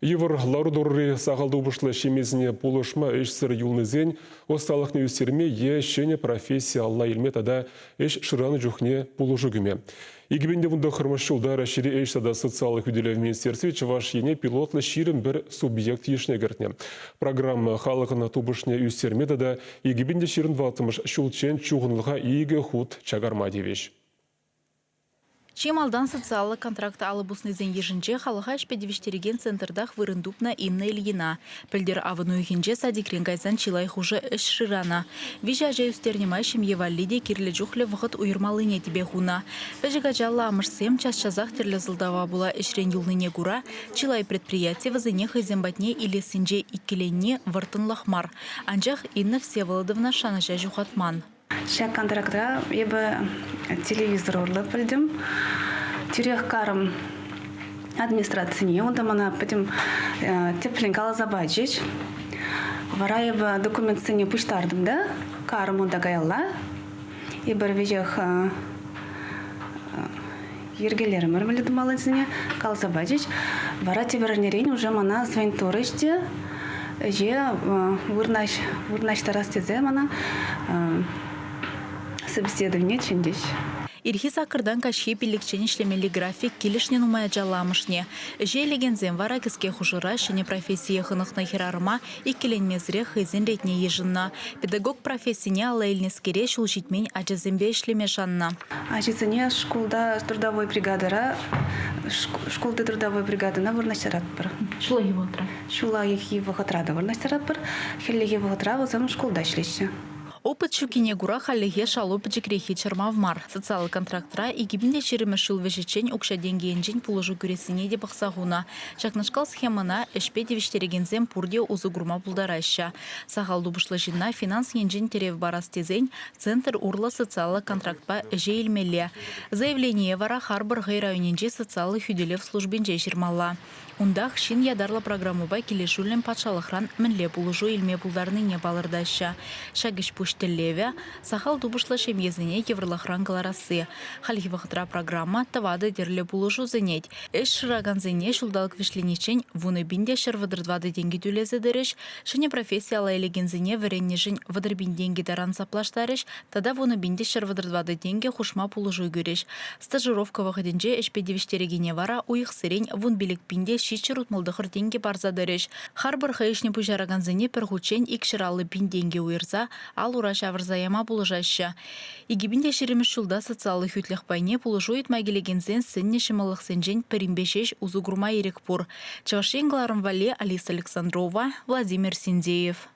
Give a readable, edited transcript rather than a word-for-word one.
Йывӑр лару-тӑрури сахал тупӑшлӑ ҫемьесене пулӑшма ӗҫсӗр юлнисен ӑсталӑхне ӳстерме е ҫӗнӗ професси алла илме тата ӗҫ шыранӑ чухне пулӑшу кӳме. 2019 ҫулта Раҫҫейри ӗҫ тата социаллӑ хӳтӗлев министерстви Чӑваш Ене пилотлӑ 21 субъект йышне кӗртнӗ. Программа халӑхӑн тупӑшне ӳстерме тата 2024 ҫулччен чухӑнлӑха икӗ хут чакарма тивӗҫ. Чи малтан социаллӑ контракт алӑ пуснисен йышӗнче халӑха ӗҫпе тивӗҫтерекен центртах вырӑн тупнӑ Инна Ильина. Пӗлтӗр авӑн уйӑхӗнче садикрен кайсан чылай хушӑ ӗҫ шыранӑ. Виҫӗ ача ӳстернӗ май ҫемье валли те кирлӗ чухлӗ вӑхӑт уйӑрмаллине тӗпе хунӑ. Пӗчӗк ачаллӑ амӑшсем час-часах тӗрлӗ сӑлтава пула ӗҫрен юлнине кура чылай предприяти вӗсене хӑйсем патне илессинче иккӗленни вӑрттӑнлӑх мар. Анчах Инна Всеволодовна шанӑҫа ҫухатман. Ҫак контрактра эпӗ телевизор урлӑ пӗлтӗм. Тӳрех карӑм администрацине, унта мана пӗтӗм тӗплӗн каласа пачӗҫ. Вара эпӗ документсене пуҫтартӑм та карӑм унта каялла. Эпир веҫех йӗркелерӗмӗр мӗнле тумаллисене, каласа пачӗҫ. Вара тепӗр эрнерен уже мана звонить турӗҫ те ӗҫе вырнаҫтарас тесе мана собеседование чӗнчӗҫ. Ирхи саккӑртан каҫхи пиллӗкчен ӗҫлемелли график килӗшнӗ нумай ачаллӑ амӑшне. Ӗҫе илекенсем вара кӗске хушӑра ҫӗнӗ профессие хӑнӑхнӑ хӗрарӑма иккӗленмесӗрех хӑйсен ретне йышӑннӑ. Педагог профессине алла илнӗскере ҫул ҫитмен ачасемпе ӗҫлеме шаннӑ. Ачасене шкулта трудовой бригадӑра шкулти трудовой бригадӑна вырнаҫтаратпӑр. Ҫуллахи вӑхӑтра? Ҫуллахи вӑхӑтра та вырнаҫтаратпӑр. Хӗллехи вӑхӑтра вӗсем шкулта ӗҫлеҫҫӗ. Опыт ҫуккине кура хальлӗхе шалу пӗчӗкреххи чӑрмав мар. Социаллӑ контрактра 2020 ҫул вӗҫӗччен укҫа-тенкӗ енчен пулӑшу кӳрессине те пӑхса хунӑ. Ҫакнашкал схемӑна ӗҫпе тивӗҫтерекенсем пурте усӑ курма пултараҫҫӗ. Сахал тупӑшлӑ ҫынна финанс енчен тӗрев парас тесен центр урлӑ социаллӑ контрактпа ӗҫе илмелле. Заявление вара харпӑр хӑй районӗнчи социаллӑ хӳтӗлев службинче ҫырмалла. Унтах ҫын ятарлӑ программӑпа килӗшӳллӗн патшалӑхран мӗнле пулӑшу илме пултарнине палӑртаҫҫӗ. Ҫак ӗҫ-пуҫ тӗллевӗ – сахал тупӑшлӑ ҫемьесене йывӑрлӑхран кӑларасси. Хальхи вӑхӑтра программа тӑватӑ тӗрлӗ пулӑшу сӗнет. Ӗҫ шыракансене ҫулталӑк вӗҫлениччен 10 пин те 134 тенкӗ тӳлесе тӑрӗҫ, ҫӗнӗ професси алла илекенсене вӗреннӗшӗн 30 пин тенкӗ таран саплаштарӗҫ тата 10 пин те 134 тенкӗ хушма пулӑшу кӳрӗҫ. Стажировка вӑхӑтӗнче ӗҫпе тивӗҫтерекене вара уйӑхсерен 15 пин те 769 тенкӗ парса тӑрӗҫ. Харпӑр хӑй ӗҫне пуҫаракансене пӗр хутчен 250 пин тенкӗ уйӑрса ал-ура ҫавӑрса яма пулӑшаҫҫӗ. 2020 ҫулта социаллӑ хӳтлӗх пайне пулӑшу ыйтма килекенсен сӗннӗ ҫӑмӑллӑхсенчен пӗринпе ҫеҫ усӑ курма ирӗк пур. Чӑваш Ен кӑларӑм валли Алиса Александрова, Владимир Синдеев.